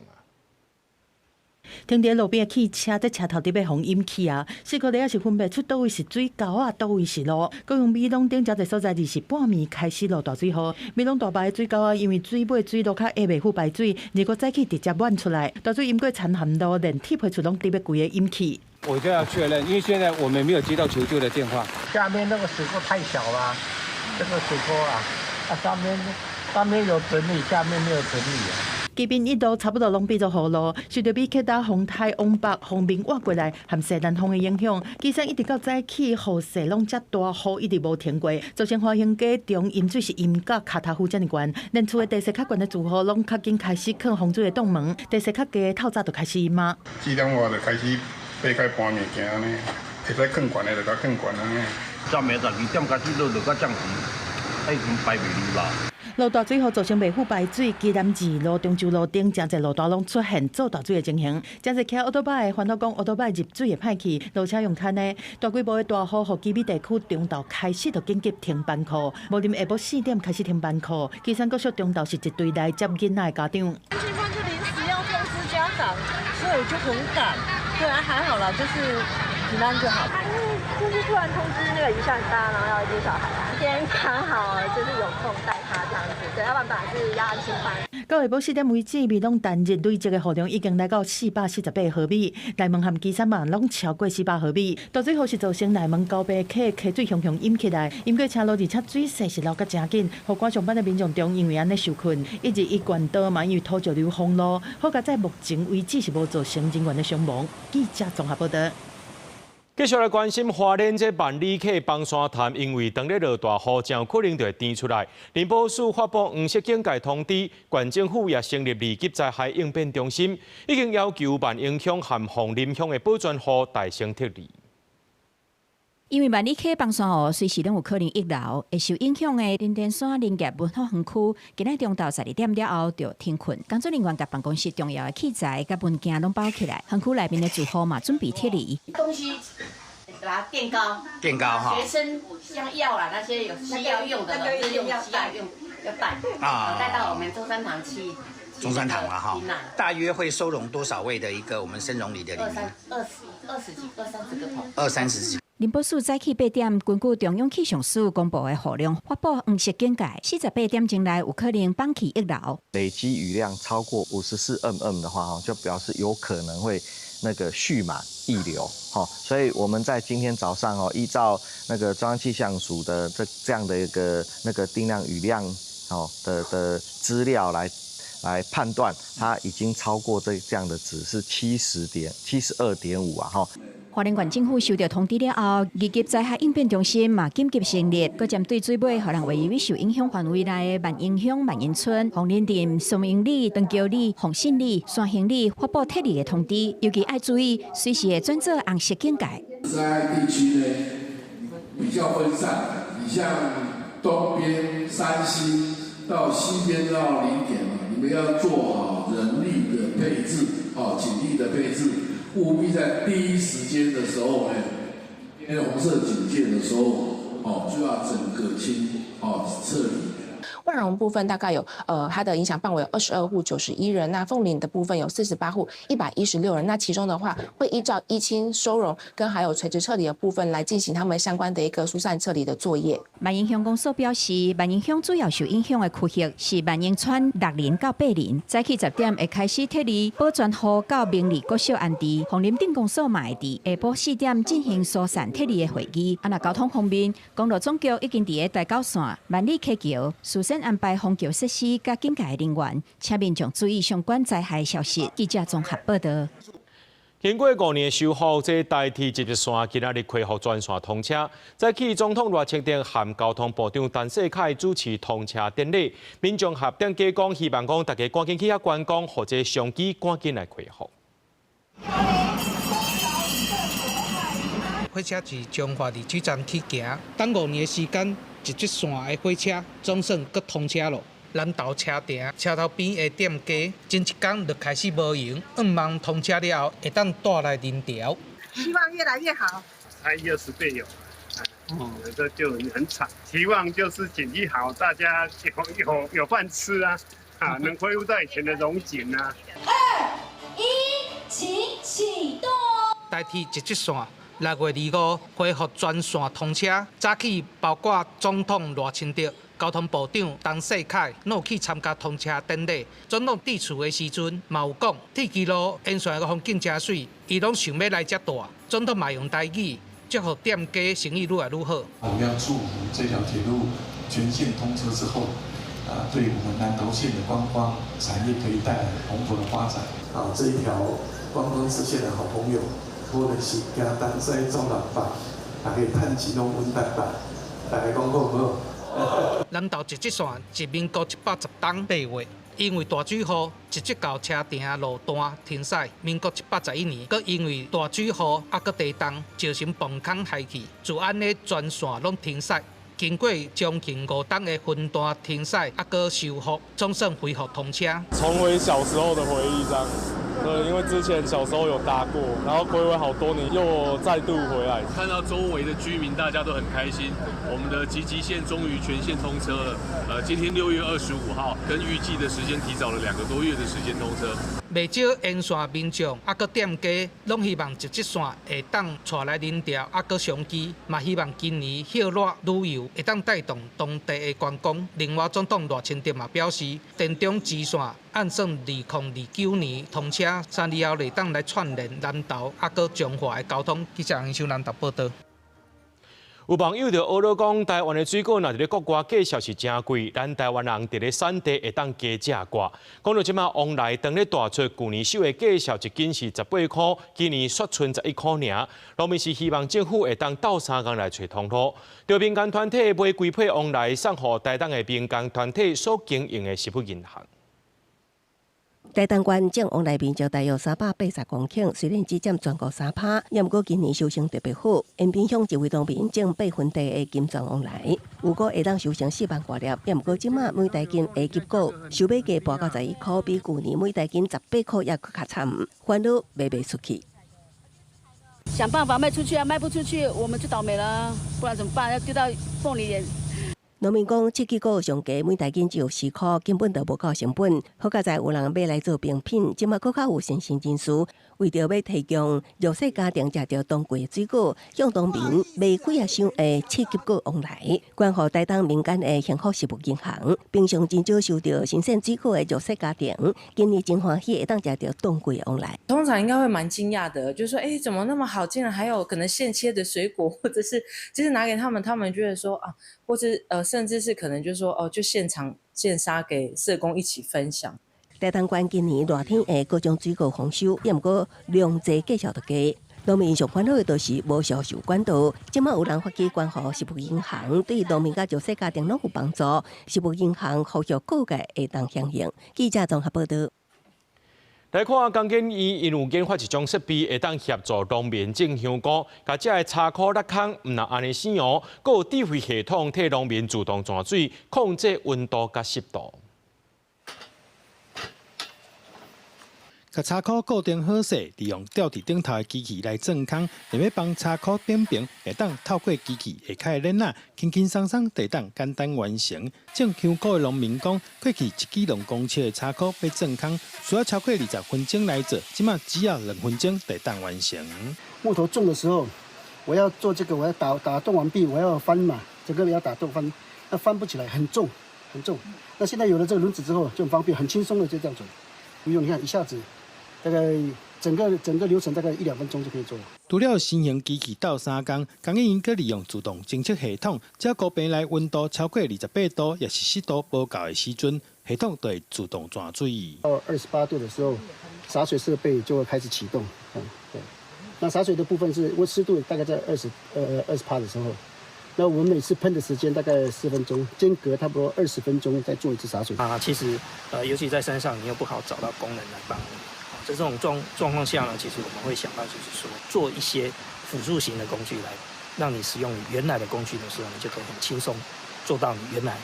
停佇路邊的汽車，這車頭佇欲予淹去啊！四箍里也是分袂出佗位是水溝仔，佗位是路。高雄美濃頂誠濟所在，二是半暝開始落大水雨。美濃大壩的水溝仔，因為水尾水路較下袂赴排水，25早起直接滿出來，大水淹過田涵路，連鐵皮厝攏佇欲規个淹去。我就要確認，因為現在我們沒有接到求救的電話。下面那個水溝太小了，這個水溝啊，啊上面有整理，下面沒有整理啊。基本一路差不多攏變做雨路，受著米克達風颱往北鋒面倚過來，和西南風的影響，旗山一直到早起雨勢攏遮大，雨一直無停過，造成華興街中淹水是淹甲跤頭趺遮爾懸，連厝的地勢較懸的住戶攏較緊開始囥防水的擋門，地勢較低的透早就開始淹啊。 4點外就開始爬開搬物件按呢，會使囥懸的就共囥懸按呢。昨暝12點開始落，落到這時，已經排袂離啦。落大水予造成袂赴排水，基南二路、中州路頂誠濟路段攏出現做大水的情形。誠濟騎歐多擺的煩惱講，歐多擺入水會歹去，路車用牽的。大規模的大雨，予基美地區中晝開始就緊急停班課。武林下晡4點開始停班課，旗山國小中晝是一堆來接囡仔的家長。警方就臨時要通知家長，所以就很趕。對啊，還好啦，就是平安就好。因為就是突然通知那個雨下很大，然後要接小孩啊。今天剛好就是有空帶他這樣子，對，要不然本來是要安親班。到下晡4點為止，美濃單日累積的雨量已經來到448毫米，內門和旗山嘛攏超過400毫米。大水雨是造成內門高白溪溪水雄雄淹起來，淹過車路，而且水勢是流甲誠緊，予趕上班的民眾中因為按呢受困。一日一貫道嘛因為土石流封路，好佳哉目前為止是無造成人員的傷亡。記者綜合報道。繼續來關心花蓮這萬里溪崩山潭，因為當咧落大雨，真有可能就會甜出來。林保署發布黃色警戒通知，縣政府也成立二級災害應變中心，已經要求萬榮鄉和鳳林鄉的保全戶大聲撤離。因為萬里溪崩山湖隨時攏有可能溢流，會受影響的林田山林業文化園區，今仔中晝12點了後就停困。工作人員共辦公室重要的器材佮文件攏包起來，園區內面的住戶嘛準備撤離。東西把它墊高，墊高哈。學生像藥啦那些有需要用的，是用需要用要帶啊，帶到我們中山堂去。中山堂了哈，大約會收容多少位的一個我們深融里的？二三二十二十幾二三十個頭。二三十幾。林保署早起8點，根據中央氣象署公布的雨量，發布黃色警戒，48點鐘內有可能崩起溢流。累積雨量超過54 mm 的話，就表示有可能會那個蓄滿溢流，所以我們在今天早上哦，依照那個中央氣象署的這樣的一個那個定量雨量哦的資料來判斷，它已經超過這樣的值是72.5啊，哈。花蓮縣政府收到通知了後，危急災害應變中心嘛緊急成立，閣針對水尾予人懷疑受影響範圍內的萬英鄉萬英村、鳳林鎮、松英里、長橋里、鳳信里、山興里發布撤離的通知，尤其愛注意隨時會轉做紅色警戒。災害地區呢比較分散，你像東邊三星到西邊到林田嘛，你們要做好人力的配置，哦，警力的配置。務必在第一時間的時候呢，因為紅色警戒的時候，哦，就要整個清，哦，撤離。萬榮部分大概有，它的影響範圍有22戶91人，那鳳林的部分有48戶116人，那其中的話會依照依親收容跟還有垂直撤離的部分來進行他們相關的一個疏散撤離的作業。萬英鄉公所表示，萬英鄉主要受影響的區域是萬英村六林到八林，早起10點會開始撤離寶泉戶到明利國小安置，鳳林鎮公所嘛會佇下晡4點進行疏散撤離的會議。啊，若交通方面，公路總局已經佇个台九線萬里溪橋事先安排封橋設施佮警戒人員，請民眾注意相關災害消息。記者綜合報道。經過5年修復，這台鐵集集線今仔日恢復全線通車。早起總統賴清德和交通部長陳世凱主持通車典禮，民眾和店家講，希望講大家趕緊去遐觀光，予這商機趕緊來恢復。火車自彰化二水站起行，等5年的時間，集集線的火車總算閣通車咯。南投車埕車頭邊的店家，前一工就開始無閒，向望通車了後會當帶來人潮。希望越來越好。差20倍有，有的就很慘。期望就是景氣好，大家有飯吃啊，啊，能恢復到以前的榮景啊。2、1，請啟動。台鐵集集線6月25恢復全線通車，早起包括總統賴清德、交通部長陳世凱攏有去參加通車典禮。總統致辭的時陣，嘛有講，鐵支路沿線的風景誠媠，伊攏想欲來遮蹛。總統嘛用台語祝福店家生意愈來愈好。我們要祝福這條鐵路全線通車之後，啊，對我們南投縣的觀光產業可以帶來蓬勃的發展。啊，這一條觀光支線的好朋友，無論是行東西中南北，也可以趁錢攏穩當當。大家講好毋好？南投集集線自民國110冬8月，因為大水雨直接到車埕路段停駛。民國111年，閣因為大水雨猶閣地動，造成崩空害去，自按呢全線攏停駛。經過將近5冬的分段停駛，猶閣修復，總算恢復通車。重回小時候的回憶，這樣。對，因為之前小時候有搭過，然後睽違好多年，又再度回來。看到周圍的居民，大家都很開心。我們的集集線終於全線通車了。今天6月25號，跟預計的時間提早了2個多月的時間通車。袂少沿線民眾，猶閣店家，攏希望集集線會當帶來人潮，猶閣商機，嘛希望今年歇熱旅遊會當帶動當地的觀光。另外，總統賴清德嘛表示，田中支線按算2029年通車，3年後會當來串聯南投猶閣彰化的交通。記者楊秀南投報道。有網友就學了講，台灣的水果若佇咧國外價數是誠貴，咱台灣人佇咧產地會當加價掛。講到這馬王梨當咧大出，舊年收的價數一斤是18箍，今年煞賰11箍爾。農民是希望政府會當鬥相共來揣通路。著民間團體買規批王梨送予台東的民間團體所經營的食物銀行。台東縣種王梨面積大約380公頃，雖然只佔全國3%，也毋過今年收成特別好。延平鄉一位農民種8分地的金鑽王梨，預估會當收成4萬外粒，也毋過這馬每大斤埃及果收買價跋到11箍，比舊年每大斤18箍猶閣較慘，煩惱賣袂出去。想辦法賣出去啊，賣不出去我們就倒霉了，不然怎麼辦？要丟到鳳梨。農民講，刺激果上低每大斤只有4箍，根本就無夠成本。好佳哉有人買來做冰品，這馬閣較有善心人士，為著欲提供弱勢家庭食著當季的水果，向農民賣幾仔箱的刺激果王梨，捐予台東民間的幸福食物銀行。平常真少收著新鮮水果的弱勢家庭，今年真歡喜會當食著當季的王梨。通常應該會蠻驚訝的，就是說，欸，怎麼那麼好，竟然還有可能現切的水果，或者是就是拿給他們，他們覺得說啊，或者甚至是可能就是說哦，就現場現殺給社工一起分享。台東縣今年熱天的各種水果豐收，也毋過量濟價數就低。農民上煩惱的就是無銷售管道。這馬有人發起捐予食物銀行，對農民佮弱勢家庭攏有幫助。食物銀行呼籲各界會當響應。記者綜合報導。來看工研院𪜶有研發一種設備，會當協助農民種香菇，共這个插箍轆空，毋但按呢省哦，閣有智慧系統替農民自動泉水，控制溫度佮濕度。共插箍固定好勢，利用吊佇頂頭的機器來鑽空，欲欲放插箍扁平，會當透過機器下跤的鏈仔，輕輕鬆鬆就會當簡單完成。種香菇的農民講，過去一支2公尺的插箍欲鑽空，需要超過20分鐘來做，這馬只要2分鐘就會當完成。木頭重的時候，我要做這個，我要打打洞完畢，我要翻嘛，整個要打洞翻，那翻不起來，很重很重。那現在有了這個輪子之後，就很方便，很輕鬆的就這樣做，不用你看一下子。大概整個整個流程大概一兩分鐘就可以做。除了新型機器鬥相共，工研院閣利用自動偵測系統，只要菇棚內溫度超過28度，抑是濕度無夠的時陣，系統就會自動泉水。到28度的時候，灑水設備就會開始啟動。嗯，對。那灑水的部分是溫濕度大概在20趴的時候，那我們每次噴的時間大概4分鐘，間隔差不多20分鐘再做一次灑水。啊，其實尤其在山上，你又不好找到工人來幫你。在這種狀況下呢，其實我們會想到就是說，做一些輔助型的工具來，讓你使用你原來的工具的時候，你就可以很輕鬆做到你原來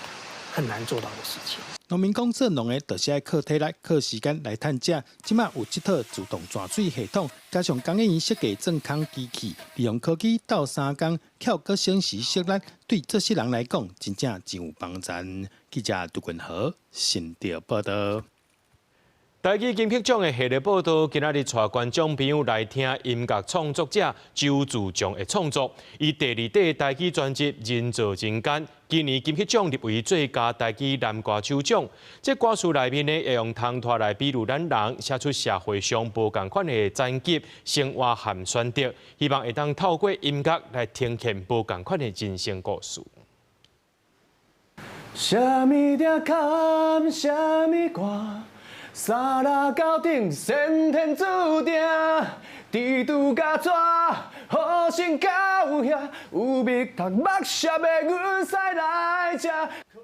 很難做到的事情。農民講做農的，就是愛靠體力、靠時間來趁食。這馬有這套自動泉水系統，加上工研院設計鑽空機器，利用科技鬥相共，巧閣省時省力，對這些人來講，真正真有幫助。記者杜君豪新竹報導。台語金曲獎的系列報導，今仔日帶觀眾朋友來聽音樂創作者周志強的創作。伊第二塊台語專輯《人造人間》，今年金曲獎入圍最佳台語男歌手獎。這歌詞內面呢，會用唐拖來比喻咱人，寫出社會上無仝款的層級、生活和選擇，希望會當透過音樂來呈現無仝款的人生故事。啥物鼎坎，啥物歌？三六九鼎，先天注定。蜘蛛佮蛇，好生交遐，有蜜读目涩的阮屎來食。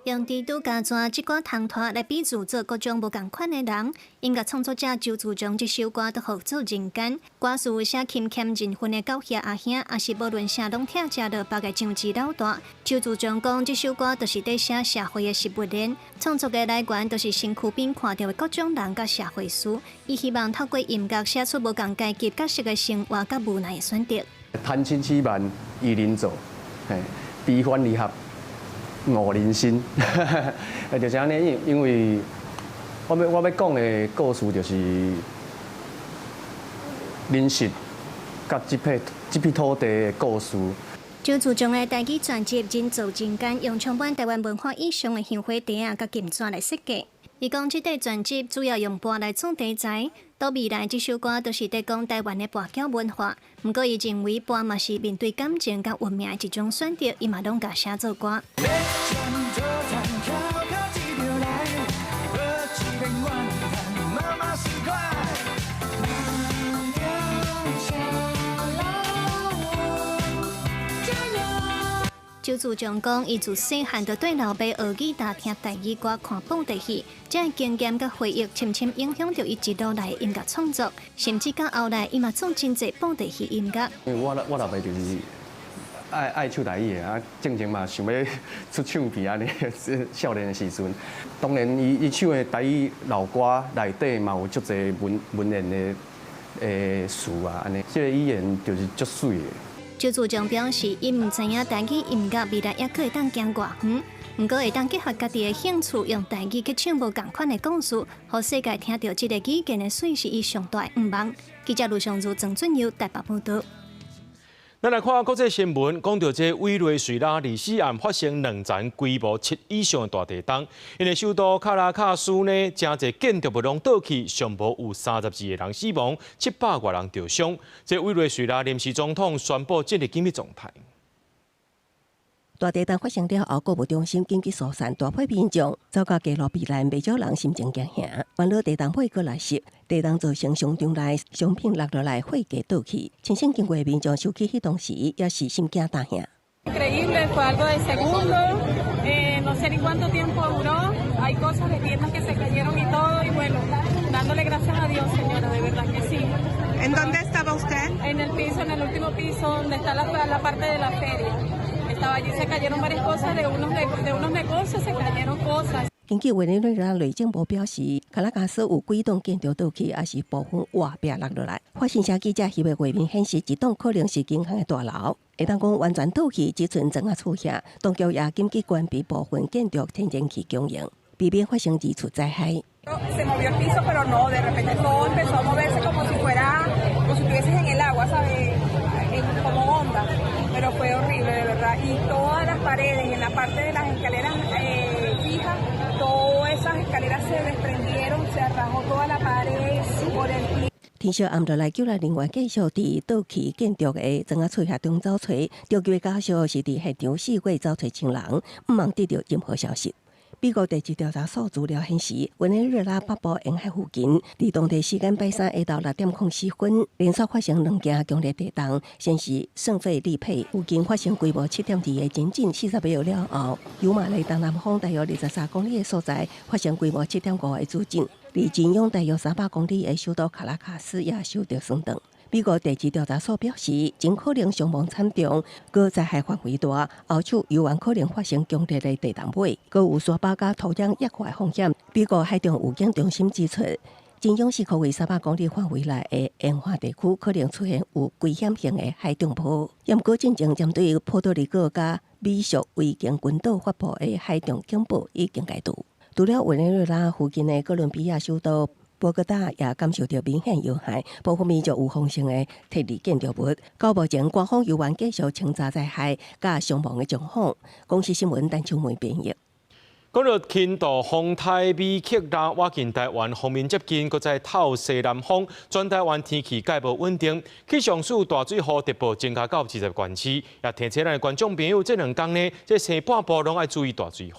用蜘蛛佮蛇這寡唐拖來比喻做各種無仝款的人，音樂創作者周志強這首歌就號做人間。歌詞寫勤儉認份的狗爺阿兄，抑是無論啥攏疼食落腹的章魚老大。周志強講，這首歌就是佇寫社會的食物鏈，創作的來源就是身軀邊看著的各種人佮社會事。伊希望透過音樂寫出無仝階級角色的生活佮無奈的選擇。貪嗔癡慢疑人做，嘿，悲歡離合悟人心，就是按呢，因為我欲講的故事就是人實佮這片土地的故事。周志強的台語專輯《人造人間》，用充滿台灣文化意象的香火袋仔佮金紙來設計。伊講，這塊專輯主要用跋來做題材，到未來這首歌都是佇講台灣的跋筊文化。毋過，伊認為跋嘛是面對感情佮運命的一種選擇，伊嘛攏共寫做歌。周志強講，伊自細漢就綴老爸學吉他、聽台語歌、看布袋戲，這个經驗佮回憶深深影響著伊一路來的音樂創作，甚至到後來，伊嘛做真濟布袋戲音樂。因為我老爸就是愛唱台語的啊，進前嘛想欲出唱片按呢，少年的時陣，當然伊唱的台語老歌內底嘛有足濟文言的詞啊，按呢，這个語言就是足媠的。周志強表示，伊毋知影台語音樂未來猶閣會當行偌遠，毋過會當結合家己的興趣，用台語去唱無仝款的故事，予世界聽著這个語言的媠，是伊上大的願望。記者盧尚如、鄭俊佑台北報導。咱來看國際新聞，講著這委內瑞拉歷史案發生兩層規模7以上的大地動，𪜶的首都卡拉卡斯呢，誠濟建築物攏倒去，上無有32個人死亡，700外人著傷。這委內瑞拉臨時總統宣布進入緊急狀態。大地震發生了後，購物中心緊急疏散大批民眾，走到街路避難，袂少人心情驚嚇。元老地震火閣來襲，地震造成商場內商品落落來，貨架倒去。親身經過的民眾想起彼當時，也是心驚膽嚇。 Increíble, fue algo de segundo, no sé ni cuánto tiempo duró, hay cosas de tiendas que se cayeron y todo, y bueno, dándole gracias a Dios, señora, de verdad que sí. ¿En dónde estaba usted? En el piso, en el último piso, donde está la parte de la feria. Estaba allí, se cayeron varias cosas de unos negocios, se cayeron cosas. 根據委內瑞拉內政部表示，卡拉卡斯有幾棟建築倒去，抑是部分瓦壁落落來。法新社記者翕的畫面顯示，一棟可能是銀行的大樓，會當講完全倒去，只賰磚仔厝遐。當局也緊急關閉部分建築天然氣供應，避免發生二次災害。 Se movió el piso, pero no, de repente todo empezó a moverse como si fuera, como si estuvieses en el agua, ¿sabes? Como onda, pero fue horrible, de verdad. Y todas las paredes, en la parte de las escaleras fijas, todas esas escaleras se desprendieron, se rajó toda la pared por el piso. 天色暗落來，救援人員繼續佇倒去建築的磚仔厝遐中走揣，著急的家屬是佇現場四處走揣親人，毋茫得著任何消息。美國地質調查所資料顯示，委內瑞拉北部沿海附近，佇當地時間拜三下晝6點04分，連續發生兩件強烈地動。先是聖費利佩附近發生規模7.2的前震，40秒了後，尤馬雷東南方大約23公里的所在發生規模7.5的主震，離震央大約300公里的首都卡拉卡斯也受著損斷。美國地質調查所表示，真可能傷亡慘重，閣災害範圍大，後續猶原可能發生強烈的地動尾，閣有沙包佮土壤液化風險。美國海上預警中心指出，震央四箍圍300公里範圍內的沿海地區可能出現有危險性的海中波。毋過進前針對波多黎各佮美屬維京群島發布的海上警報已經解除。除了委內瑞拉附近的哥倫比亞首都波哥大也感受著明顯搖撼，部分民眾有豐盛的撤離建築物。到目前，官方猶原繼續清查災害佮傷亡的狀況。公視新聞陳秋梅編譯。講到輕度風颱米克拉，倚近台灣鋒面接近，閣再透西南風，全台灣天氣蓋無穩定。氣象署大水雨特報增加到20個縣市，也提醒咱的觀眾朋友，這兩工呢，這西半部攏愛注意大水雨。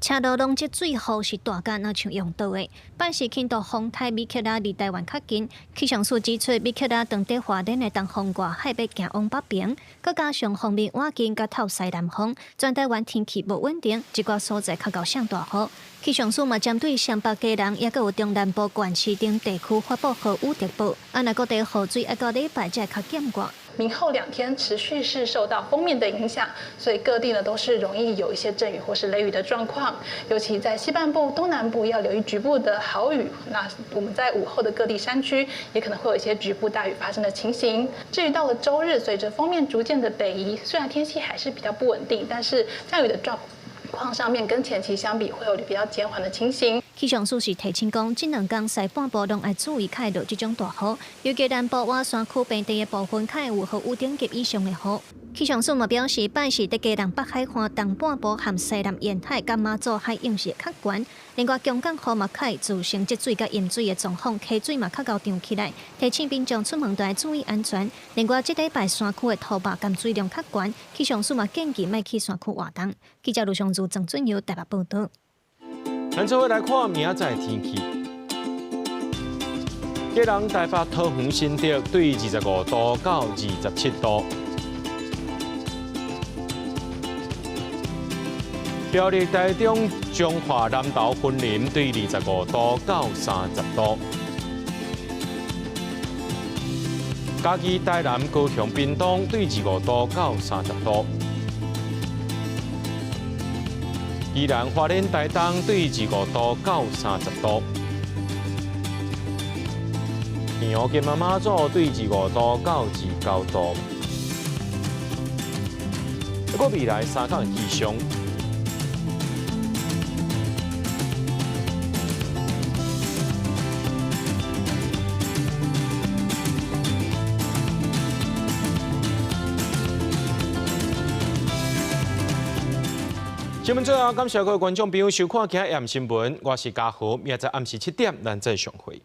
車路攏積水雨是大甲若像用倒的。拜四輕度風颱米克拉離台灣較近，氣象署指出，米克拉當佇花蓮的東方外海欲行往北邊，閣加上鋒面倚近佮透西南風，全台灣天氣無穩定，一寡所在較𠢕上大雨。氣象署嘛針對雙北基隆，抑閣有中南部縣市等地區發布豪雨特報。啊，若各地雨水愛到禮拜才會較減寡。明後兩天持續是受到鋒面的影響，所以各地呢都是容易有一些陣雨或是雷雨的狀況，尤其在西半部、東南部要留意局部的豪雨。那我們在午後的各地山區也可能會有一些局部大雨發生的情形。至於到了週日，隨着鋒面逐漸的北移，雖然天氣還是比較不穩定，但是降雨的狀況上面跟前期相比會有比較減緩的情形。氣象署是提醒講，這兩工西半部攏愛注意較會落這種大雨，尤其南部倚山區平地的部分，較會有豪雨等級以上的雨。氣象署嘛表示，拜四佇基隆北海岸東半部和西南沿海、佮馬祖海湧是較懸。另外，強降雨嘛較會造成積水佮淹水的狀況，溪水嘛較𠢕漲起來，提醒民眾出門都愛注意安全。另外，這禮拜山區的土肉含水量較懸，氣象署嘛建議莫去山區活動。記者盧尚如、鄭俊佑台北報導。咱做伙來看明仔載天氣。基隆、台北、桃園、新竹對25度到27度。苗栗、台中、彰化、南投、雲林對25度到30度。嘉義、台南、高雄、屏東對25度到30度。宜蘭、花蓮、台東對25度到30度。澎湖、金門、馬祖對25度到29度。閣未來3工氣象。新聞最後，感謝各位觀眾朋友收看今日暗新聞，我是嘉豪，明仔載暗時7點，咱再相會。。